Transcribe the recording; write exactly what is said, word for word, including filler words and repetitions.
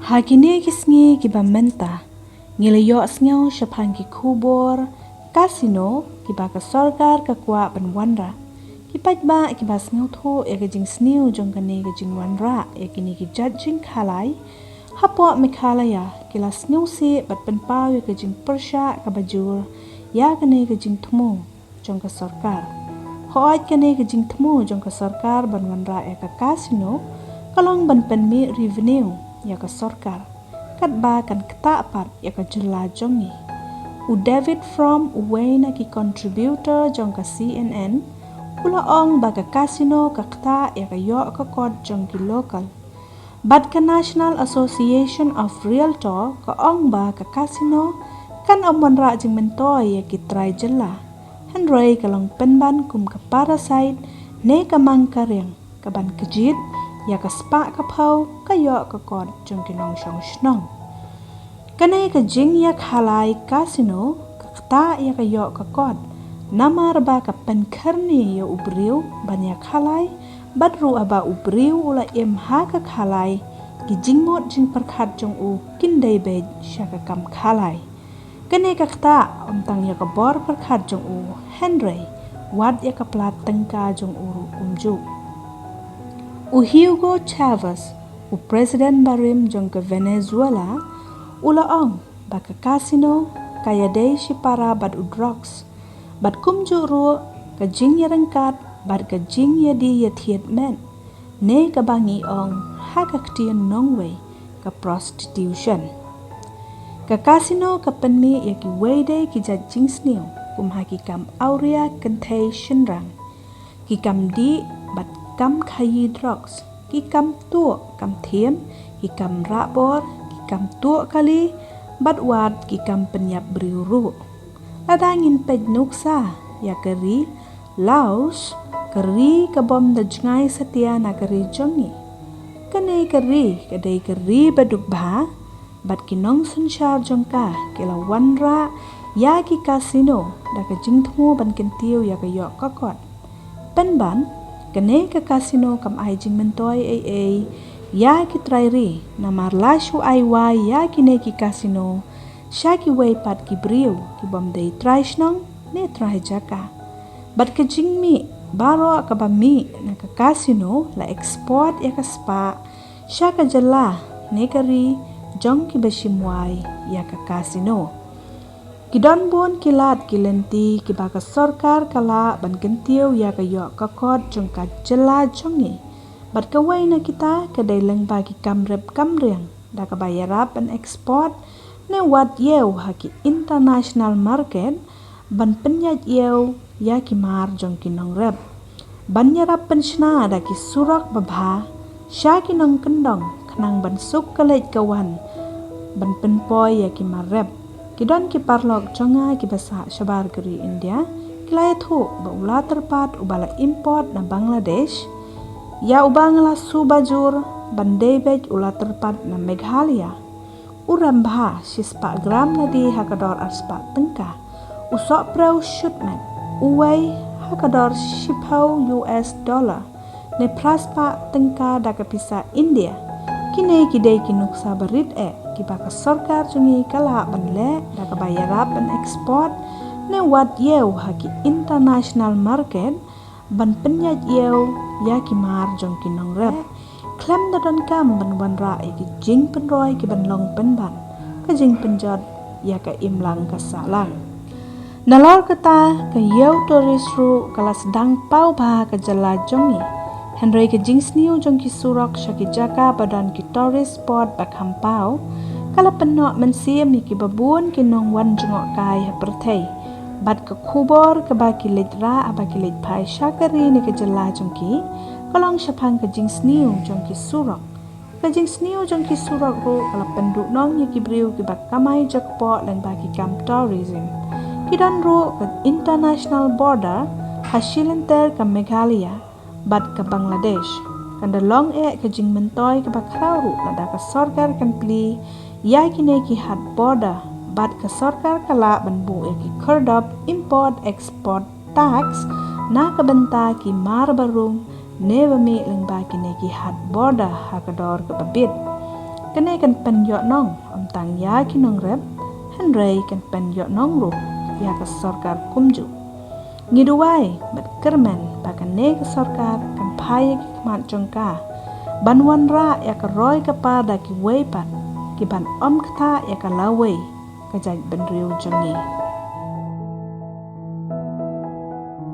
Ha kine ki sngi kiba mynta, ngi la ïohsngew shaphang ki khubor casino kiba ka sorkar ka kwah ban wanrah. Ki paidbah kiba sngewthuh ïa ka jingsniew jong kane ka jingwanrah ïa kine ki jait jingkhalai hapoh Meghalaya ki la sngewsih bad pynpaw ïa ka jingpyrshah kaba jur ïa kane ka jingthmu jong ka sorkar. Hooid, kane ka jingthmu jong ka sorkar ban wanrah ïa ka casino ka long ban pynmih revenue ïa ka sorkar, katba kan ktah pat ïa ka jylla jong ngi. U David Frum, uwei na ki contributor jong ka C N N, u la ong ba ka casino ka ktah ïa ka ïoh ka kot jong ki local. Bad ka National Association of Realtor ka ong ba ka casino kan ym wanrah jingmyntoi ïa ki trai jylla, hynrei ka long pynban kum ka parasite ne ka mang ka riang kaban kjit ïa ka spah ka phew ka ïoh ka kot jong ki nongshong shnong. Kane ka jingïakhalai casino ka ktah ïa ka ïoh ka kot, namar ba ka pynkyrni ïa u briew ban ïakhalai, bad ruh haba u briew u la im ha ka khalai, ki jingmut jingpyrkhat jong u kin dei beit sha ka kam khalai. Kane ka ktah ym tang ïa ka bor pyrkhat jong u, hynrei wat ïa ka plat tyngka jong u ruh kumjuh. U Hugo Chavez, u president barim jong ka Venezuela, u la ong ba ka casino ka ïadei shipara bad u drugs, bad kumjuh ruh ka jingïaryngkat bad ka jingïadie ïathied met, ne kaba ngi ong ha ka ktien nongwei ka prostitution. Ka casino ka pynmih ïa kiwei de ki jait jingsniew, kum ha ki kam awria kynthei shynrang, ki kam dih bad kam khaïi drugs, ki kam tuh kam thiem, ki kam rah bor, ki kam tuh kali, bad wat ki kam pynïap briew ruh. Lada ngin peit nuksa ïa ka ri Laos, ka ri ka bym da jngai satia na ka ri jong ngi. Kane ka ri ka dei ka ri ba duk bha, bad ki nongsynshar jong ka ki la wanrah ïa ki casino da ka jingthmu ban kyntiew ïa ka ïoh ka kot. Pynban, kane ka casino kam ai jingmyntoi ei ei ïa ki trai ri, namar la shu ai wai ïa kine ki casino sha kiwei pat ki briew ki bym dei trai shnong ne trai jaka. Bad ka jingmih baroh kaba mih na ka casino la export ïa ka spah sha ka jylla ne ka ri jong kiba shim wai ïa ka casino. Ki don bun ki lad ki lynti kiba ka sorkar ka lah ban kyntiew ïa ka ïoh ka kot jong ka jylla jong ngi. Bad kawei na kita ka dei lyngba ki kam rep kam riang da kaba ïarap ban export ne wat ïew ha ki international market ban pynïaid ïew ïa ki mar jong ki nongrep, ban ïarap pynshna da ki surok babha sha ki nongkyndong khnang ban suk ka leit ka wan ban pynpoi ïa ki mar rep. Ki don ki paralok jong nga kiba sah shabar ka ri India ki la ïathuh ba u la tyrpad uba la import na Bangladesh ïa uba nga la suba jur ban dei beit u la tyrpad na Meghalaya. U rem bha shispah gram lade ha ka dor arspah tyngka. U sohprew shutmet uwei ha ka dor shiphew U S dollar ne phraspah tyngka da ka pisa India. Kine ki dei ki nuksa barit eh kiba ka sorkar jong ngi ka lah ban leh da kaba ïarap ban export ne wat ïew ha ki international market ban pynïaid ïew ïa ki mar jong ki nongrep. Khlem da donkam ban wanrah ïa ki jingpynroi ki ban long pynban ka jingpynjot ïa ka imlang ka sahlang. Nalor kata, ka ïew tourist ruh ka la sdang paw bha ka jylla jong ngi. Hynrei ka jingsniew jong ki surok sha ki jaka ba don ki tourist spot ba kham paw ka la pynnoh mynsiem ïa kiba bun ki nongwan jngohkai ha pyrthei. Bad ka khubor kaba ki leit rah haba ki leit phai sha ka ri ne ka jylla jong ki ka long shaphang ka jingsniew jong ki surok. Ka jingsniew jong ki surok ruh ka la pynduhnong ïa ki briew kiba kamai jakpoh lyngba ki kam tourism. Ki don ruh ka international border ha shilynter ka Meghalaya bad ka Bangladesh. Kan da long eh ka jingmyntoi kaba khraw ruh lada ka sorkar kan plie ïa kine ki hat border bad ka sorkar ka lah ban buh ïa ki khyrdop import export tax na ka bynta ki mar ba rung ne ba mih lyngba kine ki hat border ha ka dor kaba bit. Kane kan pynïohnong ym tang ïa ki nongrep, hynrei kan pynïohnong ruh ïa ka sorkar kumjuh. Ngi duwai bad kyrmen ba kane ka sorkar kan phai ïa ki khmat jong ka ban wanrah ïa ka roi ka par da kiwei pat, ki ban ym ktah ïa ka lawei ka jaitbynriew jong ngi.